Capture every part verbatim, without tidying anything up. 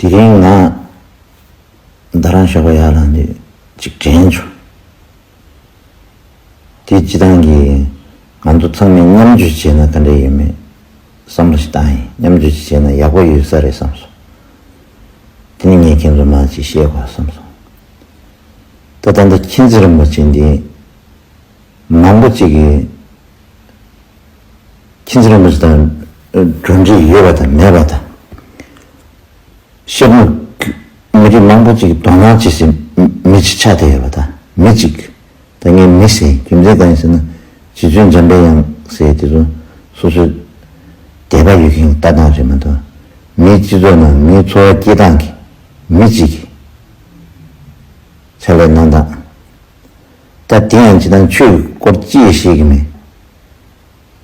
དེ་རིང་ང་རྡ་རམ་ཤ་ཁ་ཡར་ལངས་དུས་ཅིག་དྲན་བྱུང་། དེ་སྤྱི་བཏང་གི་ང་ཚོ་ཚང་མས་མཉམ་སྤྱོད་བྱས་ན་ག་འདྲ་ཡོད་མེད་བསམ་བློ་ཞིག་བཏང་ཡིན། མཉམ་སྤྱོད་ཅིག་བྱས་ན་ཡག་པོ་ཡོད་ས་རེད་བསམ་སོང་། དེ་ནི་ངས་ཁྱེད་ཚོ་མར་ཅིག་བཤད་དགོས་བསམ་སོང་། ད་ད་ལྟ་མཁྱེན་བརྩེ་རིན་པོ་ཆེ་འདི་མང་པོ་ཅིག་གིས་མཁྱེན་བརྩེ་རིན་པོ་ཆེ་དང་འགྲོ་འདྲིས་ཡོད་པ་དང་མེད་པ་དང་། ཤར་ནུབ་མི་རིགས་མང་པོ་ཅིག་གིས་དོ་སྣང་བྱེད་སའི་མི་ཅིག་ཆགས་བསྡད་ཡོད་པ་དང་མི་གཅིག་ད་ངས་མི་ཟེར་རྒྱུ་མཚན་གང་ཡིན་ཟེར་ན། རྗེ་བཙུན་འཇམ་པའི་དབྱངས་ཟེར་དེ་ཚོ་སོ་སོའི་དད་པ་ཡོད་མཁན་གྱི་ལྟ་སྟངས་རེད་མ་གཏོགས། མིའི་སྤྱི་ཚོགས་ནང་མིའི་འཚོ་བ་སྐྱེལ་སྟངས་ཀྱི་མི་གཅིག་གི་ཕྱག་ལས་གནང་སྟངས། ད་དེ་ཡང་ཇི་ལྟར་ཆོས་ཀྱི་སྐོར་ཅི་ཡང་བཤད་ཀྱི་མེད།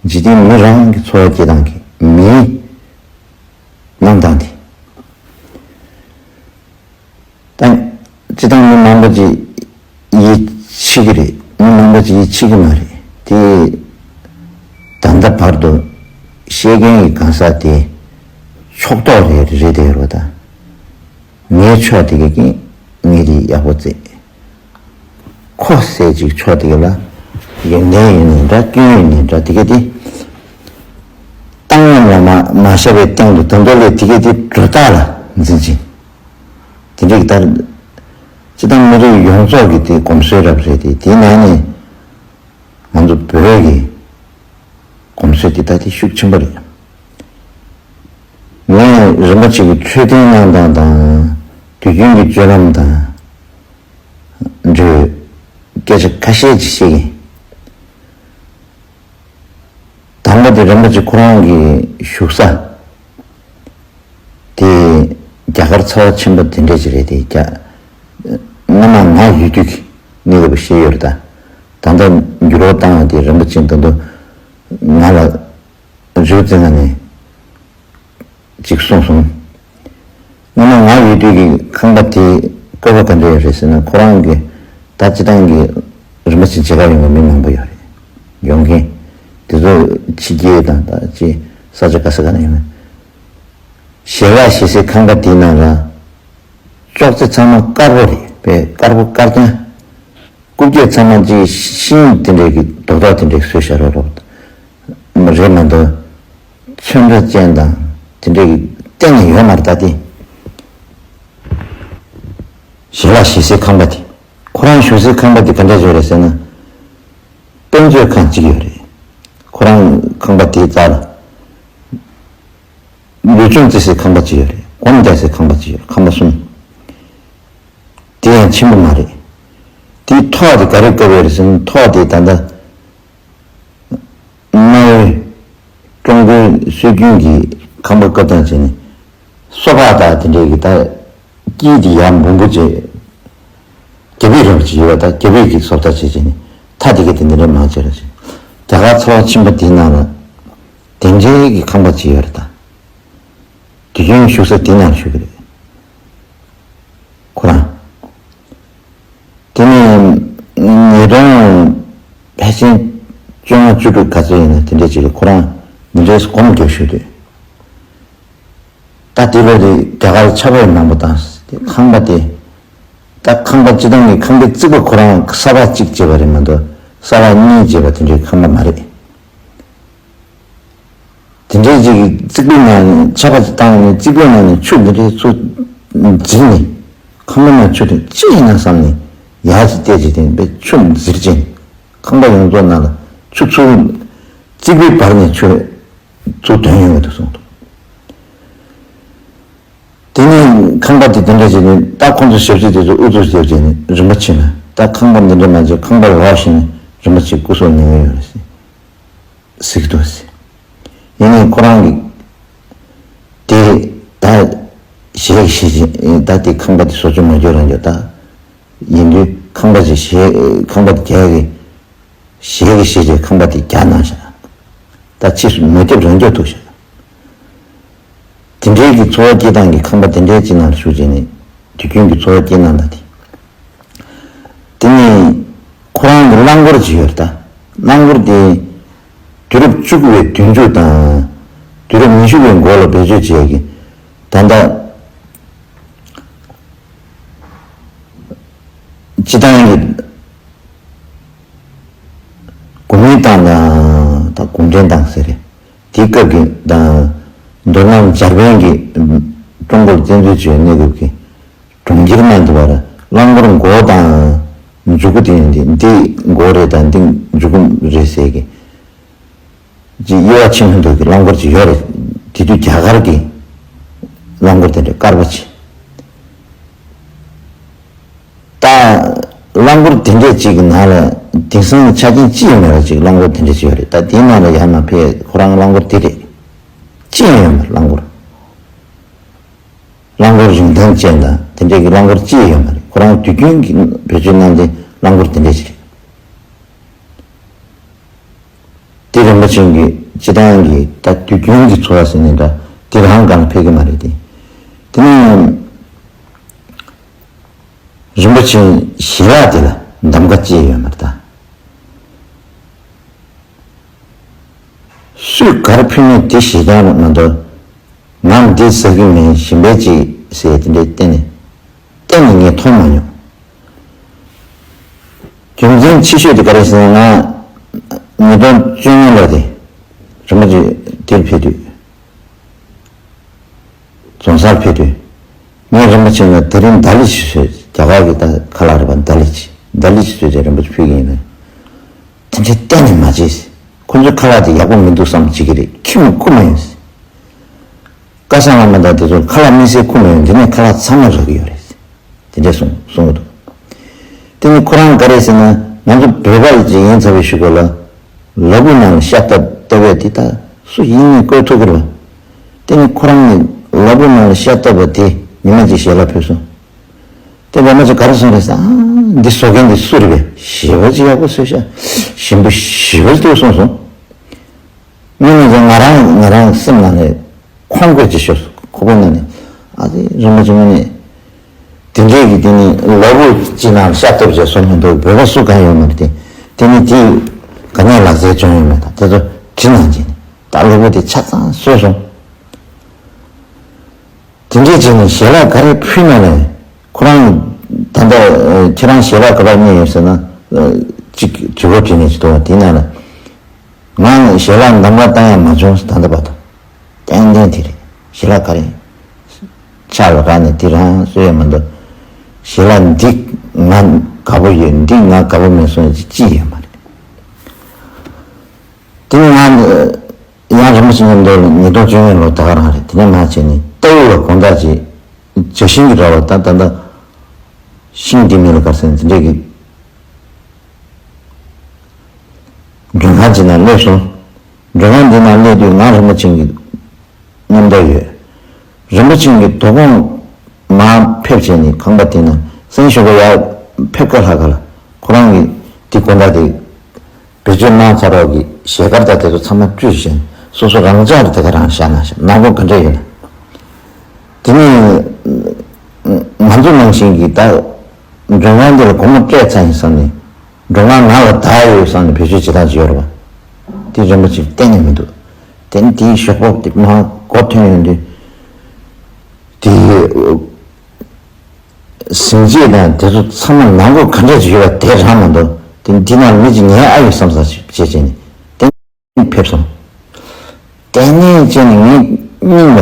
འཇིག་རྟེན་མི་རང་གི་འཚོ་བ་སྐྱེལ་སྟངས་ཀྱི་མིའི་གནང་སྟངས་དེ། ད་སྤྱི་བཏང་མི་མང་པོ་ཅིག་ཡིད་ཆེས་ཀྱི་རེད། མི་མང་པོ་ཅིག་ཡིད་ཆེས་ཀྱི་མ་རེད་དེ། ད་ལྟ་བར་དུ་བཤད་མཁན་གྱི་གང་ཟག་དེ་ཕྱོགས་གཏོགས་རེད་རེད་དེ་རོ། ད་ངའི་ཕྱོགས་དེ་གས་ཀྱིས་ངས་དེ་ཡག་པོ་བརྩེ། ཁོ་ཟེར་ཅིག་ཕྱོགས་དེ་གས་ལ་ཡོན་ཏན་ཡོད་ནའི་འདྲ་སྐྱོན་ཡོད་ནའི་འདྲ་དེ་གས་དེ་བཏང་སྙོམས་ལ་མ་མ་བཞག་པའི་སྟེང་དུ་ད་མདོ་ལས་དེ་གས་དེ་སྒྲོ་བཏགས་ལ་འཛིན་ཅིང་། དེ་འདྲའི་ལྟར་སྤྱི་བཏང་མི་རིགས་ཡོངས་རྫོགས་ཀྱི་དེ་གོམས་སྲོལ་རབ་རེད་དེ། དེའི་ནང་ནས་ང་ཚོ་བོད་ཀྱི་གོམས་སྲོལ་དེ་ད་དེ་ཤུགས་ཆེན་པོ་རེད། ངས་རིན་པོ་ཆེ་གི་འཕྲོད་བསྟེན་གནང་སྟངས་དང་དུས་རྒྱུན་གྱི་སྤྱོད་ལམ་དང་འབྲེལ་སྐད་ཆ་ཁ་ཤས་ཅིག་བཤད་ཀྱིན། དང་པོ་དེ་རིན་པོ་ཆེ་ཁོ་རང་གི་བཞུགས་ས་དེ་རྒྱ་གར་ཚ་བ་ཆེན་པོ་དེ་འདྲས་ཅིག་རེད་དེ། རྒྱ་སྔོན་མ་ང་ཡོད་དུས་ཀྱི་གནས་སྐབས་བཤད་ཡོད་རེད། ད་ད་ལྟ་འགྱུར་བ་བཏང་བ་དེ་རིན་པོ་ཆེ་ད་དུང་ང་ལ་རིག་འཛིན་ལ་ནས་ཅིག་གསུངས་སོང་། སྔོན་མ་ང་ཡོད་དུས་ཀྱི་ཁང་པ་དེ་དཀར་པོ་ག་འདྲ་ཡོད་རེད་ཟེར་ན། ཁོ་རང་གི་ད་སྤྱི་བཏང་གི་རིན་པོ་ཆེ་མཇལ་ཁ་ཡོང་བའི་མི་མང་པོ་ཡོད་རེད། ཡོང་མཁན་དེ་ཚོ་ཕྱི་རྒྱལ་དང་ད་ཅི་ས་ཆ་ག་ས་ག་ནས་ཡོང་། ཞལ་ལག་ཞིག་སའི་ཁང་པ་དེའི་ནང་ལ་ཅོག་ཙེ་ཚང་མ་དཀར་པོ་རེད་པས། དཀར་པོ་དཀར་རྐྱང་། རྐུབ་བཀྱག་ཚང་མ་ཅིག་ཤིང་དེ་འདྲའི་གི་རྡོག་རྡོག་དེ་འདྲའི་བཟོས་བཞག་རོགས་རོགས་རེད་མ་གཏོགས། ཚོན་ཁྲ་ཅན་དང་དེ་འདྲའི་གི་གཏན་ནས་ཡོད་མ་རེད། ད་དེ་ཞལ་ལག་ཞིག་སའི་ཁང་པ་དེ། ཁོ་རང་བཞུགས་སའི་ཁང་པ་དེ་ག་འདྲ་ཡོད་རེད་ཟེར་ན། དཔེ་མཛོད་ཁང་གཅིག་ཡོད་རེད། ཁོ་རང་ཁང་པ་དེའི་རྩ་ལ། ལུས་སྦྱོང་རྩེ་སའི་ཁང་པ་གཅིག་ཡོད་རེད། སྒོམ་རྒྱག་སའི་ཁང་པ་གཅིག་ཡོད་རེད། ཁང་པ་གསུམ། དེ་ཡང་ཆེན་པོ་མ་རེད། དེའི་ཐོག་དེ་ག་རེ་བཀབ་ཡོད་རེད་ཟེར་ན། ཐོག་དེ་ད་ལྟ་གནའ་བོའི་ཀྲུང་གོའི་སྲོལ་རྒྱུན་གྱི་ཁང་པ་བཀབ་སྟངས་བྱས་ནས། སོ་ཕག་དང་དེ་འདྲའི་གི་ད་དཀྱིལ་དེ་ཡར་འབུམ་པོ་བྱས། རྒྱ་བོད་རིན་པོ་ཆེ་ཡོད་པ་དང་རྒྱ་བོད་ཀྱི་བཟོ་ལྟ་བྱས་བྱས་ནས། མཐའ་དེ་ག་དེ་འདི་འདྲའི་མང་ཆེ་ར་ཞིག་རྒྱ་གར་ཚ་བ་ཆེན་པོ་དེའི་ནང་ལ་དེ་འདྲའི་གི་ཁང་པ་ཅིག་ཡོད་རེད་ད། དུས་རྒྱུན་བཞུགས་ས་དེ་ནང་བཞུགས་ཀྱི་རེད། ཁོ་རང་། དེ་ནས་ཉིས་སྟོང་ཕལ་ཆེར་བཅོ་ལྔ་བཅུ་དྲུག་ག་ཚོད་ཡིན་ན་དེ་འདྲས་ཅིག་རེད། ཁོ་རང་འདི་འདྲས་སྒོམ་རྒྱག་ཞུ་དུས། ད་དེ་ལོ་དེ་རྒྱ་གར་ཆར་པ་མང་པོ་བཏང་། དེ་ཁང་པ་དེ། ད་ཁང་པ་སྤྱི་བཏང་གི་ཁང་པའི་རྩིག་པ་ཁོ་རང་ས་ཕག་གཅིག་བྱས་པ་རེད་མ་གཏོགས་ས་ཕག་གཉིས་བྱས་པ་དེ་འདྲའི་ཁང་པ་མ་རེད། དེ་འདྲའི་ཅིག་རྩིག་པའི་ནང་ནས་ཆར་པ་ཅིག་བཏང་ནས་རྩིག་པའི་ནང་ནས་ཆུ་འདི་འདྲའི་ཚུར་འཛིལ་ནས། ཁང་པ་ནང་ཆུ་དེ་ཅི་ཡིན་ན་བསམ་ནས་ཡར་ཅིག་བལྟས་ཅིག་དེ་པའི་ཆུ་འཛིལ་ཅིང་། ཁང་པ་ཡོངས་རྫོགས་ནང་ལ་ཆུ་ཚུར། རྩིག་པའི་བར་ནས་ཆུ་ཚུར་ཐོན་ཡོང་གི་འདུག་གསུངས་འདུག་དེ་ནས་ཁང་པ་དེ་དེ་འདྲ་བྱས་ནས། ད་ཁོང་ཚོ་ཞབས་ཕྱི་དེ་ཚོ་ཨུ་ཚུགས་བྱས་བྱས་ནས་རིན་པོ་ཆེ་ལ། ད་ཁང་པ་འདི་འདྲ་མ་བྱས། ཁང་པ་རོགས་བྱས་ནས་རིན་པོ་ཆེ་སྐུ་སྲོག་ཉར་གི་ཡོད་རེད་ཟེར་གྱི་འདུག་ཟེར། ཡིན་ནའི་ཁོ་རང་གིས་དེ་ད་ཞལ་གྱིས་བཞེས་བྱས། ད་དེ་ཁང་པ་དེ་བཟོ་བཅོས་མ་བཅོས་རང་བྱས། ད་ཡིན་དུས་ཁང་པ་ཅིག་ཞལ། ཁང་པ་དེ་རྒྱ་གི་ཞལ་གྱིས་བཞེས་བྱས་ཁང་པ་དེ་རྒྱག་གནང་བཞག་ད་ཕྱིས་སུ་མ་རྒྱབ་རང་རྒྱག་ཐུབ་བཞག་དེ་འདྲའི་གི་འཚོ་བ་སྐྱེལ་སྟངས་ཀྱི་ཁང་པ་དེ་འདྲའི་ཅིག་ནང་ལ་བཞུགས་བྱས་ནས་དུས་རྒྱུན་གྱི་འཚོ་བ་སྐྱེལ་གནང་སྟངས་དེ། དེ་ནས་ཁོ་རང་གི་རླངས་འཁོར་ཅིག་ཡོད་རེད་ད། རླངས་འཁོར་དེ་དུས་རབས་བཅུ་དགུ་པའི་དུས་མཇུག་དང་དུས་རབས་ཉི་ཤུ་པའི་འགོ་ལ་བེད་སྤྱོད་བྱས་ཀྱི། ད་ལྟ་ བསྟན་དང་ཟེར་རེད། དེའི་སྐབས་ཀྱི་དང་མདོ་སྔགས་འཇར་པན་གྱི་ཀྲུང་གོར་བཙན་འཛུལ་བྱས་གནས་སྐབས་ཀྱི་གྲོང་ཁྱེར་ནང་དུ་བར་རླངས་འཁོར་མགོ་དང་མཇུག་གུ་དེ་ཡིན་ཏེ། འདི་མགོ་རེད་དང་འདི་མཇུག་གུ་རེད་ཟེར་གི། ཅིག་དབྱེ་བ་ཕྱེ་མི་འདུག་གི་རླངས་འཁོར་ཅིག་ཡོད་རེད། དེ་དུས་རྒྱ་གར་གྱི་རླངས་འཁོར་དེ་འདྲ་དཀར་པོ་ཅིག་ད་རླངས་འཁོར་དེ་འདྲས་ཅིག་གི་ནང་ལ་དེང་སང་གི་ཆ་རྐྱེན་ཅི་ཡང་མེད་པ་ཅིག་རླངས་འཁོར་དེ་འདྲས་ཅིག་ཡོད་རེད། ད་དེའི་ནང་ལ་ཡར་མར་ཕེབས། ཁོ་རང་རླངས་འཁོར་དེ་རེད། ཅི་ཡང་ཡོད་མ་རེད། རླངས་འཁོར། རླངས་འཁོར་རིན་ཐང་ཅན་དང་དེ་འདྲས་ཀྱི་རླངས་འཁོར་ཅི་ཡང་ཡོད་མ་རེད། ཁོ་རང་དུས་རྒྱུན་གྱི་བེད་སྤྱོད་གནང་དེ་རླངས་འཁོར་དེ་འདྲས་ཅིག་རེད། དེ་རིན་པོ་ཆེ་གི་སྤྱི་བཏང་གི་ད་དུས་རྒྱུན་གྱི་འཚོ་བ་ཟེར་ནས་འདྲ། དེ་རང་གང་ཕེབས་ཀྱི་མ་རེད་དེ། དེ་ནས་རིན་པོ་ཆེ་ཞལ་ལག་དེ་ལ་འདམ་ཀ་ཅི་ཡང་ཡོད་མ་རེད་ད། སུས་ག་རེ་ཕུལ་ནས་དེ་བཞེས་ཀྱང་མ་གཏོགས། ང་འདི་ཟ་གི་མིན། གཞན་པའི་ཅིག་ཟེར་དེ་འདྲའི་གཏན་ནས་གཏན་ནས་ངས་མཐོང་མ་མྱོང་། རྒྱུ་མཚན་ཆེ་ཤོས་དེ་ག་རེ་ཟེར་ན། ང་ཉིས་སྟོང་བཅུ་གཉིས་ལོ་དེ་རིན་པོ་ཆེ་དེར་ཕེབས་དུས། རྫོང་སར་ཕེབས་དུས། ངས་རིན་པོ་ཆེ་ལ་དེ་རིང་ད་ལི་ཅིག་བཟོས། རྒྱ་གར་གྱི་ད་ཁ་ལག་རེད་པ། ད་ལི་ཅིག་ད་ལི་ཅིག་བཟོས་ཏེ་རིན་པོ་ཆེ་ཕུལ་གྱི་ཡིན་ནས། དེ་འདྲ་གཏན་ནས་མ་བྱེད། ཁོ་ཚོའི་ཁ་ལག་དེ་ཡག་པོ་མི་འདུག་བསམ་བྱེད་ཀྱི་རེད། ཁྱིམ་ནས་ཁུར་མ་ཡོང་། བཀའ་ཤག་བླ་མ་དང་དེ་ཚོ་ཁ་ལག་དམིགས་བསལ་ཁུར་མ་ཡོང་། འདི་ནས་ཁ་ལག་ཚང་མ་རག་གི་ཡོད་རེད། དེ་འདྲས་གསུང་གསུང་གི་འདུག་དེ་ནི་ཁོ་རང་ག་རེ་ཟེར་ན། ང་ཚོ་བོད་པ་ཡི་ཅིག་ཡིན་ཚར་བའི་གཞུག་གུ་ལ་ལ་ཕུག་ནང་ལ་ཤ་བཏབ་བཏབ་པས་དེ་ད་སུ་ཡིན་ནས་བཀོད་ཐུབ་ཀྱི་རེད་པ། དེ་ནི་ཁོ་རང་ནི་ལ་ཕུག་ནང་ལ་ཤ་བཏབ་པ་དེ་ཉི་མ་ཅིག་ཞལ་ལག་ཕུལ་སོང་། དེ་བླ་མ་ཚོ་ག་རེ་གསུངས་རེད་ཟེར། ཨ། འདི་བཟོ་མཁན་འདི་སུ་རེད་པས། ཞེ་པོ་ཅིག་ཡག་པོ་བཟོས་ཤག་ཞིམ་པོ་ཞེ་པོ་ཅིག་གསུངས་སོང་། དངོས་གནས་ཀྱང་ང་རང་ང་རང་སེམས་ནང་ནས་ཁོང་དགོད་ཅིག་ཤོར་སོང་། ཁོ་པའི་ནང་ནས། ཨ་ཙི། རིན་པོ་ཆེ་དངོས་གནས་དེ་འདྲས་ཀྱི་དེ་ནི་ལ་ཕུག་ཅིག་ནང་ཤ་བཏབ་བྱས་བཟོ་མི་འདུག་བོད་པ་སུ་གང་ཡོད་མ་རེད་དེ། དེ་ནི་དེ་ག་ནས་ལག་རྩལ་བྱུང་ཡོད་མེད་དང་དེ་ཚོ་དྲི་གནང་བྱས་ནས། ད་ལ་ཕུག་དེ་ཆ་ཚང་བཟོས་སོང་། དེ་འདྲས་བྱས་ནས་ཞལ་ལག་ག་རེ་ཕུལ་ན་ལས། ཁོ་རང་ད་ལྟ་ཨ་ཁྱེད་རང་ཞལ་ལག་ག་པར་རྙེད་ཡོད་ཟེར་ན། ཨ་ཅིག་དྲི་བ་དྲིས་ནས་ཅིག་འདུག་བ། དེའི་ནང་ལ། ང་ཞལ་ལག་འདམ་ག་བཏང་ཡག་མ་བྱུང་ཟེར། ད་ལྟ་བར་དུ། ཏན་ཏན་དེ་རེད། ཞལ་ལག་ག་རེ་ཕྱག་ལ་རག་ནས་དེ་རང་བཟོས་ཡག་མ་གཏོགས། ཞལ་ལག་འདི་ང་དགའ་པོ་ཡོད། འདི་ང་དགའ་པོ་མེད་གསུང་ཡག་ཅིག་ཅི་ཡོད་མ་རེད། དེ་ནས་ང་ཡང་རིན་པོ་ཆེ་མཉམ་དུ་ཉིས་སྟོང་བཅོ་ལྔ་ལོ་ད་ག་རང་རེད། དེ་ནས་མར་བྱས་ནས་རྟའུ་ལ་དགོང་དག་ཅིག་ཇ་ཤིང་གི་ར་བ་ད་ད་ད་ཤིང་འདི་མི་ལ་གར་སེང་འདི་འདྲས་ཀྱི་མགྲོན་ཁང་ཅིག་ནང་སླེབས་སོང་། མགྲོན་ཁང་འདི་ནང་སླེབས་དུས་ང་རིན་པོ་ཆེ་གི་མཉམ་དུ་ཡོད། རིན་པོ་ཆེ་གི་དོ་དགོང་མར་ཕེབས་བྱས་ནས་ཁང་པ་དེ་ནང་སེང་ཞོགས་པ་ཡར་ཕེབས་ཁ་ལྷག་ག་ལ་ཁོ་རང་གི་དེ་དགོང་དག་དེ་བེད་སྤྱོད་གནང་ཚར་བ་གི་ཞལ་དཀར་དང་དེ་ཚོ་ཚང་མ་བཀྲུས་བཞིན་སོ་སོ་རང་འཇགས་རུ་དེ་ག་རང་བཞག་གནང་ཤག་ནག་པོ་ག་འདྲ་ཡོད་ན། དེ་ནས་ང་ཚོ་ནང་བཞིན་གྱི་ད་མགྲོན་ཁང་འདི་ལ་སྒོར་མོ་སྤྲད་ཚར་ཡིན་བསམ་ནས། མགྲོན་ཁང་ནང་ལ་བདག་ཡོད་བསམ་ནས་བེད་སྤྱོད་བྱེད་སྟངས་ཅིག་ཡོད་རེད་པ། དེ་རིན་པོ་ཆེ་གཏན་ནས་མི་འདུག་དེ་ནས་དེའི་ཞོགས་པ་དེ་མར་སྒོ་ཐོན་ཡོང་དུས། དེ་ཟིང་ཆས་དང་དེ་ཚོ་ཚང་མ་ནག་པོ་ག་འདྲས་ཅིག་ཡོད་པ་དེ་རང་མ་གཏོགས། དེ་འདི་ནང་མི་ཅིག་ཉལ་ཨ་ཡོད་བསམ་ས་ཅིག་བྱས་བྱས་ནས་དེ་ནས་ཕེབས་སོང་། དེ་ནས་བྱས་ནས་ངའི་སྙིང་ལ་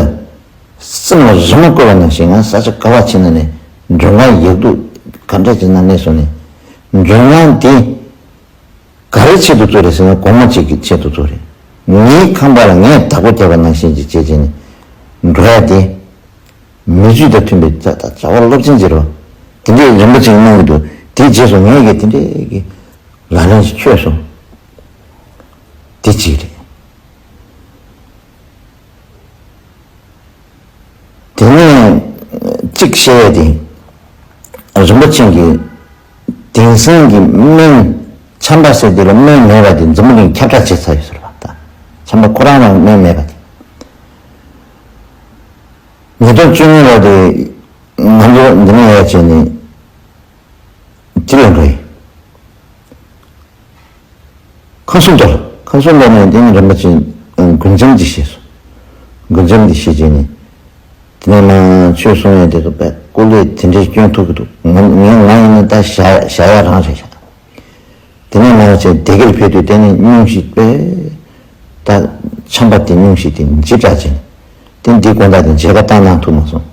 སེམས་ལ་རི་མོ་བརྐོས་པ་ནང་བཞིན། ང་ས་ཆ་ག་པར་ཕྱིན་ན་ནས་མགྲོན་ཁང་ཡག་སྡུག་ག་འདྲས་ཅིག་ནང་སླེབས་སོང་ནས། མགྲོན་ཁང་དེ་ག་རེ་ཆེད་དུ་བཙུགས་རེད་ཟེར་ན་སྒོར་མོ་གཅིག་གི་ཆེད་དུ་བཙུགས་རེད། ངའི་ཁང་པ་ལ་ངས་བདག་པོ་བརྒྱབ་པ་ནང་བཞིན་གྱི་བྱས་བྱས་ནས་འགྲོ་ཡ་དེ། མི་ཇུས་དང་མཐུན་པའི་བྱ་བྱ་བ་སློབ་ཚན་ཟེར་བ། དེ་འདྲའི་རིན་པོ་ཆེ་གནང་གི་འདུག་དེའི་རྗེས་སུ་ངས་ཀྱི་དེ་འདྲའི་གི་ལག་ལེན་ཞིག་ཆོད་སོང་། དེ་གཅིག་རེད། དེ་ནས་གཅིག་བཤད་ཡ་དེ། རིན་པོ་ཆེ་གི་དེང་སང་གི་སྨན་ཆམ་པ་ཟེར་དེ་ལ་སྨན་མེད་པ་དེ་འཛམ་བུ་གླིང་ཁྱབ་བསྒྲགས་བྱས་ཚར་ཡོད་ཟེར་བ་དང་། ཆམ་པ་ཁོ་རང་རང་སྨན་མེད་པ་དེ། ཉིས་སྟོང་བཅུ་གཉིས་ལོ་དེ་ང་ཚོ་འདི་ནས་ཡར་བྱས་ནས་ཅི་ལ་འགྲོ་ཡིན། ཁམས་གསུམ་དུ། ཁམས་གསུམ་དུ་ནས་དེ་ནི་རིན་པོ་ཆེ་མགུལ་ཆམ་འདི་བཞེས་སོང་། མགུལ་ཆམ་འདི་བཞེས་བྱས་ནས། དེ་ནས་མ་ཆོས་གསུང་ཡས་དེ་ཚོ་དཔེ་སྐུ་ལས་དེ་འདྲའི་སྐྱོན་ཐུབ་ཀྱི་འདུག་ང་ང་ཡིན་ན་ད་བཞག་བཞག་ཡ་རང་རེད་ཤག་དེ་ནས་མ་བྱས་སྡེ་དགེར་ཕེབས་དུས་དེ་ནས་སྙུང་གཞི་དཔེ་ ད་ཆམ་པ་དེ་སྙུང་གཞི་དེ་ཇི་འདྲ་བྱས་ནས་དེ་འདི་དགོང་དག་དེ་མཇལ་ཁ་བཏང་གནང་ཐུབ་མ་སོང་།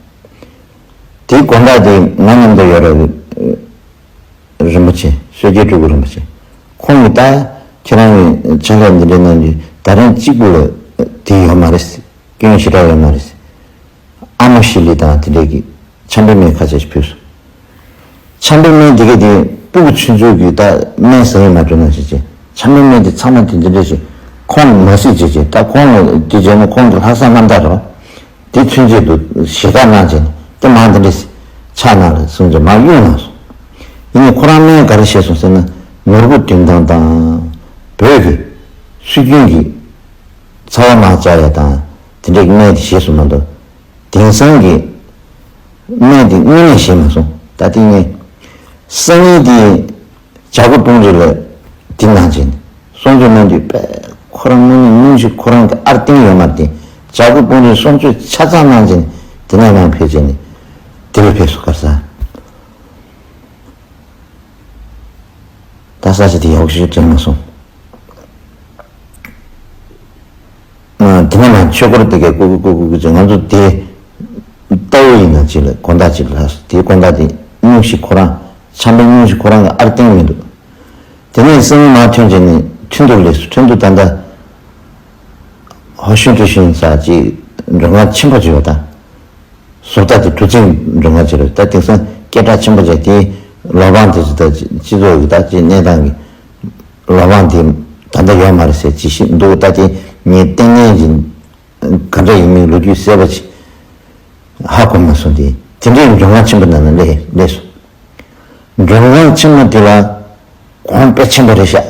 དེའི་དགོང་དག་དེ་ང་མཉམ་དུ་ཡོད་ར་རིན་པོ་ཆེ་བསོད་རྒྱལ་སྤྲུལ་སྐུ་རིན་པོ་ཆེ། ཁོང་གིས་ད་ཁྱེད་རང་གི་ཕྱག་ལས་འདི་འདྲ་གནང་རྒྱུ་ད་རིང་གཅིག་པུ་ལ་དེ་ཡོད་མ་རེད། སྐྱོན་ཞེ་དྲག་ཡོད་མ་རེད། ཨ་མོ་ཤི་ལི་དང་དེ་འདྲས་ཀྱི་ཆམ་པའི་སྨན་ཁ་ཤས་ཤིག་ཕུལ་སོང་། ཆམ་པའི་སྨན་དེ་ག་དེ་སྤུ་གུ་ཆུང་ཆུང་གིས་ད་སྨན་ཟ་ཡི་མ་འགྲོ་ན་ཞེས་བྱས། ཆམ་པའི་སྨན་དེ་ཚང་མ་དེ་འདི་འདྲས་ཤིག་ཁོང་མ་སྲིད་བྱས་བྱས། ད་ཁོང་ལ་དེ་བྱས་ན་ཁོང་གི་ལྷག་བསམ་རྣམ་དག་རེད་བ། དེ་ཚུན་ཆད་དུ་ཞེ་དྲག་གནང་བྱས་ནས་དེ་མར་འདི་འདྲས་ཕྱག་ནང་ལ་སོང་ཅིག་མར་གཡུག་གནང་སོང་། ཡིན་ནའི་ཁོ་རང་སྨན་ག་རེ་བཞེས་སོང་ཟེར་ན། ནོར་བུ་བདུན་ཐང་དང་། བོད་ཀྱི་སྲོལ་རྒྱུན་གྱི་ཚ་བ་མར་བཅག་ཡ་དང་དེ་འདྲས་ཀྱི་སྨན་དེ་བཞེས་སོང་མ་གཏོགས། དེང་སང་གི་སྨན་དེ་དངོས་གནས་བཞེས་མ་སོང་། ད་ལྟའི་ངས་སང་ཉིན་དེ་བྱ་རྒོད་སྤུངས་རི་ལ་དེ་གནང་བྱས་ནས་གསུང་ཆོས་གནང་དུས་པས་ཁོ་རང་དངོས་གནས་སྙུང་གཞི་ཁོ་རང་གི་ཨར་ཏིང་ཡོད་མ་རེད་དེ། བྱ་རྒོད་སྤུངས་རི་གསུང་ཆོས་ཆ་ཚང་གནང་བྱས་ནས་དེ་ནས་ཡང་ཕེབས་བྱས་ནས་དེ་ལ་ཕེབས་སོང་། ག་རེ་ཟ། ད་ས་ཆ་དེ་ཡག་ཤོས་དྲན་མ་སོང་། ཨ། དེ་ནས་མར་ཆོས་སྐོར་དེ་གའི་ཀུ་ཀུ་ཀུ་ཀུ་ཀུ་ཅེས་ང་ཚོ་དེ་ལྟ་བུ་ཡིན་ན་ཅིག་ལ་དགོང་དག་ཅིག་ལ་དེའི་དགོང་དག་དེ་སྙུང་གཞི་ཁོ་རང་ཆམ་པའི་སྙུང་གཞི་ཁོ་རང་གི་ཨར་ཏིང་མི་འདུག་དེ་ནས་སང་ཉིན་མར་ཐོན་བྱས་ནས་ཁྲིན་ཏུར་སླེབས་སོང་། ཁྲིན་ཏུར་ད་ལྟ་ཧོ་ཤུན་ཀྲི་ཤུན་ས་ཅིག་མགྲོན་ཁང་ཆེན་པོ་ཅིག་ཡོད་ད། བཟོ་ལྟ་དེ་གྲུ་གཟིངས་མགྲོན་ཁང་ཅིག་རེད། ད་དེང་སང་སྐད་གྲགས་ཆེན་པོ་ཅིག་དེའི་ལོ་པང་དེ་ཚོ་ད་སྤྱི་ཚོགས་ཀྱི་ད་ཅིག་གནས་སྟངས་ཀྱི་ལོ་པང་དེ་ད་ལྟ་ཡོད་མ་རེད་ཟེར་ཅིག་ཤེས་འདུག་ད་དེ་ངས་ལྟས་ངན་གྱི་ག་འདྲ་ཡིན་མིན་ལོ་རྒྱུས་གསལ་པོ་ཅིག་ཧ་གོ་མ་སོང་། དེ་དེ་འདྲའི་མགྲོན་ཁང་ཆེན་པོ་ནང་ན་སླེབས་སླེབས་སོང་། མགྲོན་ཁང་ཆེན་མོ་དེ་ལ་གོང་དཔེ་ཆེན་པོ་རེད་ཤག་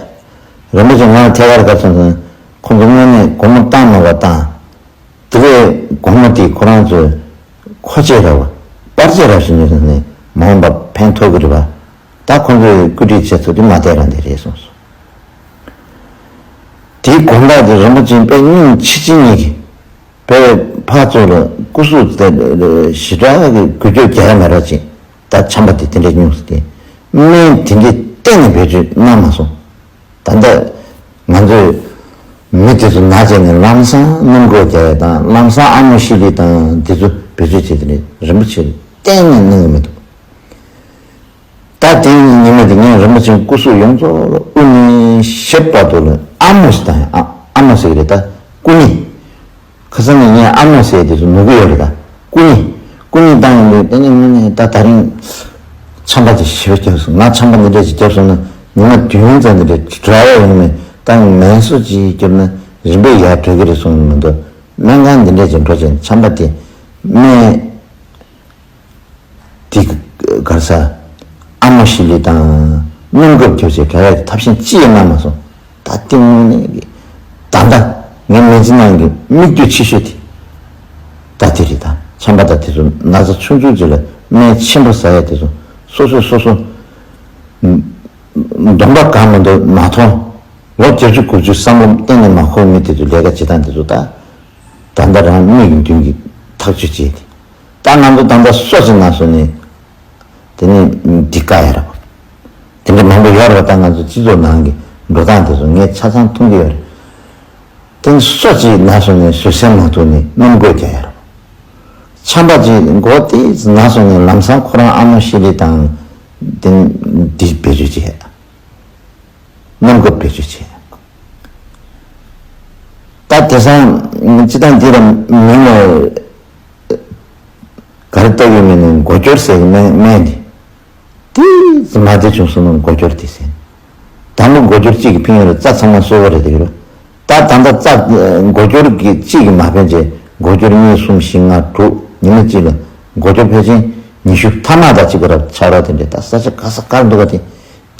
རིན་པོ་ཆེ་ང་ལ་ཐད་ཀར་ག་ཚོད་སོང་། ཁོང་ཚོ་དངོས་གནས་སྒོར་མོ་བཏང་མ་བ་བཏང་། དེ་གའི་སྒོར་མོ་དེ་ཁོ་རང་ཚོས་མཁོ་ཆས་རག་པ་པར་ཆས་རག་ཞིག་ཉོས་སོང་ནས་མ་འོངས་པ་ཕན་ཐོགས་ཀྱི་རེད་པ། ད་ཁོང་ཚོས་བཀོད་སྒྲིག་བྱས་ཚུལ་དེ་མ་བལྟས་རང་བསྡད་རེད་གསུངས་སོང་། དེའི་དགོང་དག་དེ་རིན་པོ་ཆེ་དཔེ་སྙིང་ཆི་ཆི་ཉིད་ཀྱིས་དཔེ་ཕར་ཚུར་ལ་སྐུ་གཟུགས་དེ་ཞེ་དྲག་གི་འགུལ་སྐྱོད་རྒྱག་ཡ་མེད་ར་ཅིག་ད་ཆམ་པ་དེ་དེ་འདྲས་སྙུང་སོང་སྟེ། སྨན་དེ་འདྲས་གཏན་ནས་བེད་སྤྱོད་གནང་མ་སོང་། ད་ལྟ་ང་ཚོས་མི་དེ་ཚོ་ན་བྱས་ནས་ལམ་སང་སྣུམ་འགོག་རྒྱག་ཡ་དང་ལམ་སང་ཨ་མོ་ཤི་ལི་དང་དེ་ཚོ་བེད་སྤྱོད་བྱེད་དེ་ནས་རིན་པོ་ཆེ་གཏན་ནས་གནང་གི་མི་འདུག་ད་དེ་ཉི་མ་དེ་ངས་རིན་པོ་ཆེ་སྐུ་གཟུགས་ཡོངས་རྫོགས་ལ་དབུ་ནས་ཞབས་བར་དུ་ལ་ཨ་མོ་ཞིག་དང་ཨ་ཨ་མོ་ཟེར་གི་རེད། ད་སྐུ་ཉིད། ཁ་སང་ནས་ངས་ཨ་མོ་ཟེར་དེ་ཚོ་ནུ་གི་ཡོད་རེད། ད་སྐུ་ཉིད། སྐུ་ཉིད་བཏང་ཡོང་དུས་དེ་ནས་ངོ་ནས་ད་ད་རིང་ཆམ་པ་དེ་ཞེ་པོ་བརྒྱབ་སོང་། ང་ཆམ་པ་འདི་འདྲས་ཅིག་བརྒྱབ་སོང་ན་ཉི་མ་བདུན་ཙམ་འདི་འདྲས་དྲག་ཡ་ཡོང་ནས་ད་ངན་གསོ་ཅིག་བརྒྱབ་ན་རིམ་པས་ཡར་འགྲོ་གི་རེད་གསུངས་མི་འདུག་སྨན་ཁང་འདི་འདྲས་ཅིག་འགྲོ་བྱས་ཆམ་པ་དེ་སྨན། དེ་ག་རེ་ཟ། ཨ་མོ་ཤི་ལི་དང་སྣུམ་འགོག་རྒྱུ་ཆའི་གྲྭ་བའི་ཐབས་ཤེས་ཅི་ཡང་གནང་མ་སོང་། ད་ལྟ་དངོས་གནས་ཀྱི་ད་ལྟ་ངའི་མི་ཚེ་ནང་གི་མིག་ལྟོས་ཆེ་ཤོས་དེ་ད་དེ་རེད། ད་ཆམ་པ་དང་དེ་ཚོ་ན་ཚ་ཆུང་ཆུང་ཅིག་ལ་སྨན་ཆེན་པོ་ཟ་ཡ་དེ་ཚོ་སོ་སོས་སོ་སོ་གདོང་པ་གང་མ་འདུག་མ་མཐོང་། ལོ་བརྒྱད་ཅུ་དགུ་བཅུ་བསམ་བློ་གཏན་ནས་མ་འཁོར་མི་དེ་ཚོ་ལས་ཀ་བྱེད་སྟངས་དེ་ཚོ་ད་ད་ལྟ་རང་མིག་གི་མདུན་གྱི་ཐག་གཅོད་བྱས་ཏེ། ད་ང་ཚོ་ད་ལྟ་སོ་ཅིག་ན་སོང་ནས་དེ་ནས་འདི་དཀའ་ཡ་རེད། དེ་འདྲ་མང་པོ་ཡོད་རེད་པ། ད་ང་ཚོ་སྤྱི་ཚོགས་ནང་གི་འགྲོ་སྟངས་དེ་ཚོ་ངས་ཆ་ཚང་མཐོང་གི་ཡོད་རེད། དེ་ནས་སོ་ཅིག་ན་སོང་ནས་བཟོད་བསྲན་མ་ཐུབ་ནས་སྣུམ་འགོག་རྒྱག་ཡ་རེད། ཆམ་པ་ཅིག་འགོག་དེ་ན་སོང་ནས་ལམ་སང་ཁོ་རང་ཨ་མོ་ཤི་ལི་དང་དེ་འདི་བེད་སྤྱོད་བྱས། སྣུམ་འགོག་བེད་སྤྱོད་བྱས། ད་དེང་སང་སྤྱི་བཏང་འདི་ལ་མིང་ལ་ག་རེ་བཏགས་ཡོད་མེད་ནས་མགོ་སྐྱོར་ཟེར་གི་སྨན་སྨན་འདི། དེ་ཙི་མ་བདེ་བྱུང་སོང་ན་མགོ་སྐྱོར་དེ་ཟེར། དང་པོ་མགོ་སྐྱོར་གཅིག་གི་ཕན་ཡོན་ལ་རྩ་ཚང་མ་གསོད་པ་རེད་དེ་གི་རེད། ད་ད་ལྟ་རྩ་མགོ་སྐྱོར་གི་གཅིག་གི་མ་ཕན་ཆེ་མགོ་སྐྱོར་གཉིས་གསུམ་བཞི་ལྔ་དྲུག་ཉི་མ་གཅིག་ལ་མགོ་སྐྱོར་ཕལ་ཆེར་ཉི་ཤུ་ཐ་མ་དང་གཅིག་པ་རབ་ཆགས་རོགས་དེ་འདྲས། ད་ས་ཆ་ག་ས་གར་འདུག་ག་དེ།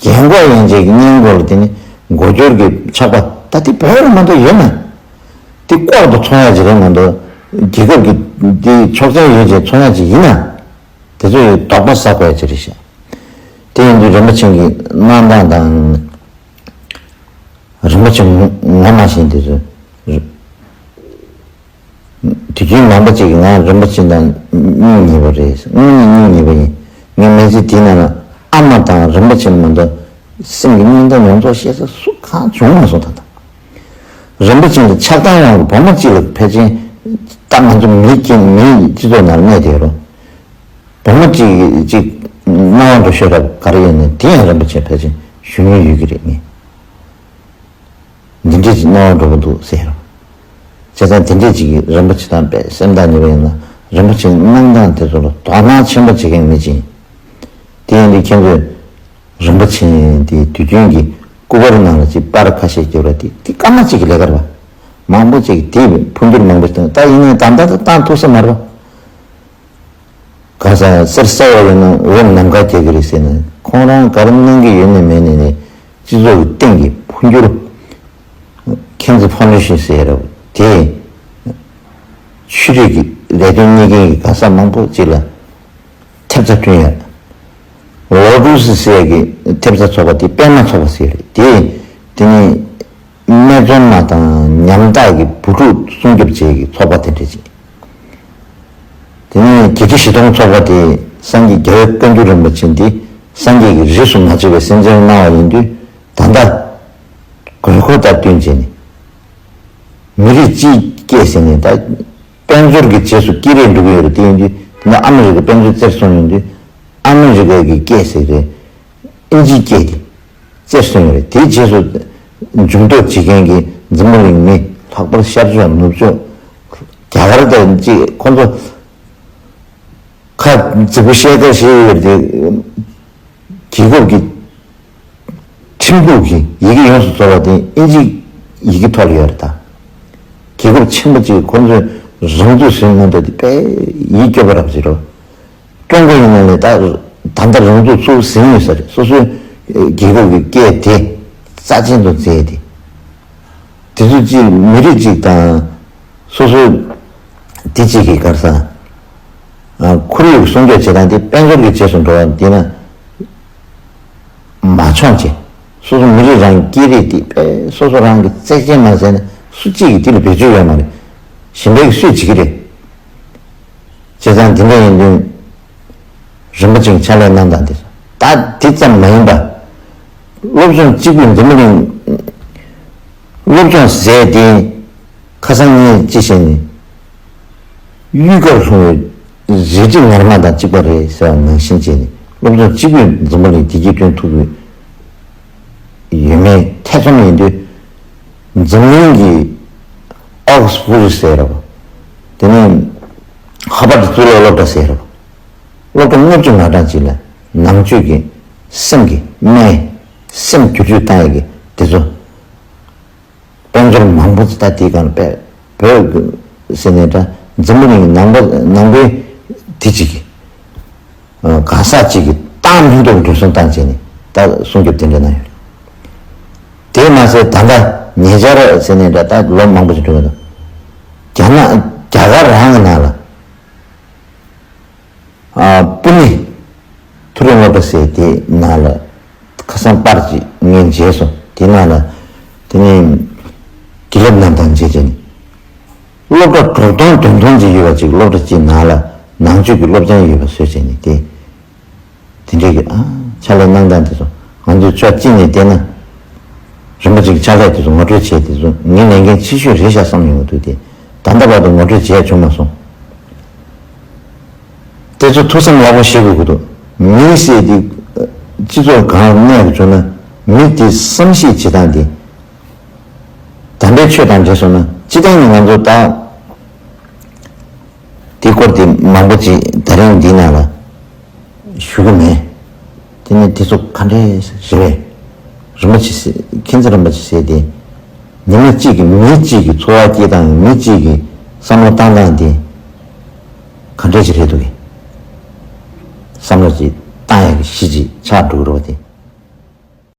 རྒན་གོག་ཡན་ཆད་ཀྱི་སྔས་མགོ་ལ་དེ་ནི་མགོ་སྐྱོར་གྱི་ཆགས་པ་ད་དེ་བོད་རུ་མ་གཏོགས་ཡོད་ན། དེ་ལྐོག་ཏུ་འཚོང་ཡ་ཅིག་རེད་མ་གཏོགས་རྒྱལ་ཁབ་ཀྱི་དེ་ཆོག་མཆན་ཡོད་ཅེས་འཚོང་ཡ་ཅིག་ཡིན་ན། དེ་ཚོ་ཡི་དོགས་པ་ཟ་དགོས་ཡ་ཅིག་རེད་ཤག་དེ་ཡིན་དུས་རིན་པོ་ཆེ་གི་གནང་སྟངས་དང་། རིན་པོ་ཆེ་ངོ་མ་བཞིན་དེ་ཚོ། དུས་རྒྱུན་ནང་པ་གཅིག་གིས་ང་རིན་པོ་ཆེ་དང་སྙིང་ཉེ་བོ་རེད། དངོས་གནས་སྙིང་ཉེ་བོ་ཡིན། ངའི་མི་ཚེ་དེའི་ནང་ལ་ཨ་མ་དང་རིན་པོ་ཆེ་མ་གཏོགས་སེམས་ཀྱི་སྙིང་གཏམ་ཡོངས་རྫོགས་བཤད་ས་སུ་གང་བྱུང་མ་སོང་ད་ལྟ། རིན་པོ་ཆེ་ལ་ཆགས་སྡང་ཡོང་གི་བུ་མོ་གཅིག་ལ་ཕལ་ཆེར་ད་ང་ཚོ་མི་སྐྱེ་མིའི་སྤྱི་ཚོགས་ནང་གནས་བསྡད་རོ། བུ་མོ་གཅིག་གཅིག་སྣང་བ་འགྲོ་ཤོར་རབས་ག་རེ་ཡོད་ནས་དེ་ཡང་རིན་པོ་ཆེ་ཕལ་ཆེར་ཞུ་མྱོང་ཡོད་ཀྱི་རེད་ངས། འདི་འདྲས་ཀྱི་སྣང་བ་འགྲོ་གི་འདུག་ཟེར་རོ། བྱས་ཙང་དེ་འདྲས་ཅིག་གིས་རིན་པོ་ཆེ་དང་དཔེ་སེམས་ཐག་ཉེ་བ་ཡིན་ན་རིན་པོ་ཆེའི་གནང་སྟངས་དེ་ཚོ་ལ་དོ་སྣང་ཆེན་པོ་བྱེད་མཁན་མི་ཅིག་ཡིན། དེ་ཡིན་དུས་ཁྱེད་ཚོས་རིན་པོ་ཆེ་དེ་དུས་རྒྱུན་གྱི་སྐུ་པར་ནང་ལ་ཅིག་པར་ཁ་ཤས་བརྒྱབ་ར་དེ་དེ་སྐར་མ་གཅིག་གི་ལས་ཀ་རེད་པ། མང་པོ་ཅིག་དེ་འཕོ་འགྱུར་མང་པོ་ཞིག་བཏང་ད་ཡིན་ནའི་ད་ལྟ་ད་བཏང་ཐུབ་ས་མ་རེད་པ། ག་ས་གསེར་ས་བ་ཡོད་ན་འོད་ནམ་མཁའ་རྒྱས་ཀྱི་རེད་ཟེར་ནས་ཁོང་རང་ག་རེ་གནང་གི་ཡོད་ནས་མེད་ནས་ནས་སྤྱི་ཚོགས་ཀྱི་སྟེང་གི་འཕོ་འགྱུར། Cancer Foundation ཟེར་ར་དེ་ཆོས་རིག་གི་ལས་དོན་གཉེར་མཁན་གྱི་ག་ས་མང་པོ་ཅིག་ལ་ཐེབས་རྩ་བསྐྲུན་ཡོད། ལོ་ཀྲུ་སི་ཟེར་གྱི་ཐེབས་རྩ་ཚོགས་པ་དེ་པད་མ་ཚོགས་པ་ཟེར་རེད་དེ། དེ་ནི་སྨད་འཚོང་མ་དང་ཉམ་ཐག་གི་བུ་ཕྲུག་སྲུང་སྐྱོབ་བྱེད་ཀྱི་ཚོགས་པ་དེ་འདྲ་ཅིག་དེ་ནས་བརྒྱད་ཁྲི་བཞི་སྟོང་ཚོགས་པ་དེ་སངས་རྒྱས་རྒྱལ་བའི་བཀའ་འགྱུར་རིན་པོ་ཆེ་འདི་སངས་རྒྱས་ཀྱི་རིས་སུ་མ་ཆད་པའི་སེམས་ཅན་གནང་བ་ཡིན་དུས་ད་ལྟ་དགོས་མཁོ་དང་བསྟུན་བྱས་ནས་མི་རིགས་སྤྱིའི་སྐད་ཟེར་ནས་ད་དཔལ་འབྱོར་གྱི་རྗེས་སུ་སྐྱེས་རེས་འགྲོ་གི་ཡོད་རེད། དེ་ཡིན་དུས་ད་ལྟ་ཨ་མི་རི་ཀའི་དཔལ་འབྱོར་རྩེར་སོང་ཡོང་དུས་ཨ་མི་རི་ཀ་གི་སྐད་ཟེར་རེད། ཨིན་ཇིའི་སྐད་དེ་རྩེར་སོན་ཡོད་རེད། དེའི་རྗེས་སུ་འཇུག་ལྡོག་བྱེད་མཁན་གྱི་འཛམ་བུ་གླིང་མི་ལྷག་པར་ཤར་ཕྱོགས་ནུབ་ཕྱོགས་རྒྱ་གར་དང་ཅིག་ཁོང་ཚོ་ཁ་རྫིག་པོ་བཤད་ཁ་བཤད་ཡོད་རེད་དེ། རྒྱལ་ཁབ་ཀྱི་ཁྲིམས་ལུགས་ཀྱི་ཡི་གེ་ཡོངས་སུ་རྫོགས་པ་དེ་ཨིན་ཇིའི་ཡི་གེ་ཐོག་ལ་ཡོད་རེད་ད། རྒྱལ་ཁབ་ཆེན་པོ་ཅིག་ཁོང་ཚོས་རང་ཚུགས་ཟིན་གནང་སྟེ་དཔེ་ཡིད་སྐྱོ་པོ་རབ་ཟེར་རོ། ཀྲུང་གོ་ཡིན་ན་ལས་ད་ད་ལྟ་རང་ཚུགས་ཚུགས་ཟིན་ཡོད་ས་རེད། སོ་སོའི་རྒྱལ་ཁབ་ཀྱི་སྐད་དེ་རྩ་ཆེན་དུ་མཛད་དེ། དེ་ཚོ་གཅིག་མི་རིགས་གཅིག་དང་སོ་སོའི་དེ་གཅིག་གི་གར་ས་ཁོར་ཡུག་སྲུང་སྐྱོབ་བྱེད་སྟངས་དེ་དཔལ་འབྱོར་གྱི་རྗེས་སུ་འགྲོ་བ་འདི་ན། མ་འཆོང་བྱེད། སོ་སོ་མི་རིགས་རང་སྐད་རིགས་དེ་དཔེ་སོ་སོ་རང་གི་བརྩེགས་ཅན་མ་ཟད་ན་སུ་གཅིག་གིས་དེ་ལ་བེད་སྤྱོད་ཡོད་མ་རེད། གཞན་པས་སུས་བྱེད་ཀྱི་རེད། བྱས་ཙང་དེ་འདྲ་ཡིན་དུས་རིན་པོ་ཆེའི་ཕྱག་ལས་གནང་སྟངས་དེ་ད་དེ་ཙམ་མ་ཡིན་པ། སློབ་སྦྱོང་གཅིག་པུས་འཛམ་བུ་གླིང་སློབ་སྦྱོང་ཟེར་དེ། ཁ་སང་ངས་ཅི་བཤད་ནས། གཡུས་ཁར་ལྷུང་བའི་རལ་གྲི་ངར་མ་དང་གཅིག་པ་རེད་ཟེར་བ་ནང་བཞིན་བྱས་ནས་སློབ་སྦྱོང་གཅིག་པུས་འཛམ་བུ་གླིང་བདེ་སྐྱིད་སྐྲུན་ཐུབ་ཀྱི་ཡོད་མེད་ཐེ་ཚོམ་ཡིན་དུས། འཛམ་གླིང་གི་ཨོག་སི་ཕོར་ཌི་ཟེར་བ། དེ་ནས་ཧར་བར་ཌི་གཙུག་ལག་སློབ་གྲྭ་ཟེར་བ། སློབ་གྲྭ་ལྔ་བཅུ་ང་གྲངས་ཅིག་ལ་ནང་ཆོས་ཀྱི་སེམས་ཀྱི་སྨན་སེམས་བསྒྱུར་བཅོས་བཏང་ཡས་ཀྱི་དེ་ཚོ། དཔལ་འབྱོར་མང་པོ་ཅིག་ད་དེའི་སྒང་ལ་བོད་ཟེར་ནས་འདྲ། འཛམ་བུ་གླིང་གི་ནང་པ་ནང་པའི་དེ་གཅིག་གི་གང་ཟག་གཅིག་གི་ཏང་མི་འདུག་འགྲོ་སོང་བཏང་བྱས་ནས་ད་སྲུང་སྐྱོབ་དེ་འདྲ་གནང་ཡོད་རེད། དེ་མ་ཟད་ད་ལྟ་ཉེ་ཆར་ཟེར་ནས་འདྲ་ད་ལོ་མང་པོ་ཞིག་འགྲོ་གི་འདུག་རྒྱ་ནག་རྒྱ་གར་རང་གི་ནང་ལ། ཨ། པུ་ནེ་མཐོ་རིམ་སློབ་གྲྭ་ཟེར་དེ་ནང་ལ་ཁ་སང་པར་ཅིག་ངས་མཇལ་སོང་། དེ་ནང་ལ་དེ་ནས་དགེ་སློབ་རྣམས་དང་མཇལ་བྱས་ནས་སློབ་གྲྭ་དྲུག་སྟོང་བདུན་སྟོང་ཅིག་ཡོད་པ་ཅིག་སློབ་གྲྭ་གཅིག་ནང་ལ་ནང་ཆོས་ཀྱི་སློབ་ཚན་ཡོད་པ་བཟོས་བྱས་ནས་དེ་དེ་འདྲས་ཀྱི་ཨ་ཕྱག་ལས་གནང་སྟངས་དེ་ཚོ་ང་ཚོས་ཕྱོགས་གཅིག་ནས་བལྟས་ན། རིན་པོ་ཆེའི་ཕྱག་ལས་དེ་ཚོ་ངོ་སྤྲོད་བྱས་དེ་ཚོ་ངས་ལས་འགན་ཆེ་ཤོས་རེད་ཤག་བསམ་ཡོང་གི་འདུག་དེ་ད་ལྟ་བར་དུ་ངོ་སྤྲོད་བྱས་བྱུང་མ་སོང་། དེ་ཚོ་ཐུགས་བསམ་ཡག་པོ་བཞེས་དགོས་ཀྱི་འདུག་མི་ཟེར་དེ་སྤྱི་ཚོགས་གང་གནས་ཀྱི་བྱུང་ན་མི་དེ་བསམ་ཤེས་བྱེད་སྟངས་དེ་དམ་པའི་ཆོས་དང་འབྲེལ་སོང་ན་སྤྱི་བཏང་ནས་ང་ཚོ་ད། དེའི་སྐོར་དེ་མང་པོ་ཅིག་ད་རིང་འདི་ནང་ལ་ཞུ་གི་མེད། དེ་ནས་དེ་ཚོ་ག་འདྲས་རེད་པས། རིན་པོ་ཆེ་ཟེར་མཁྱེན་བརྩེ་རིན་པོ་ཆེ་ཟེར་དེ། ཉི་མ་གཅིག་གི་མི་གཅིག་གི་འཚོ་བ་སྐྱེལ་སྟངས་མི་གཅིག་གི་བསམ་བློ་བཏང་སྟངས་དེ་ག་འདྲས་ཅིག་རེད་འདུག་གི་བསམ་བློ་ཅིག་བཏང་ཡག་གི་གཞི་ཅིག་ཆགས་འགྲོ་གི་རེད་པ་དེ།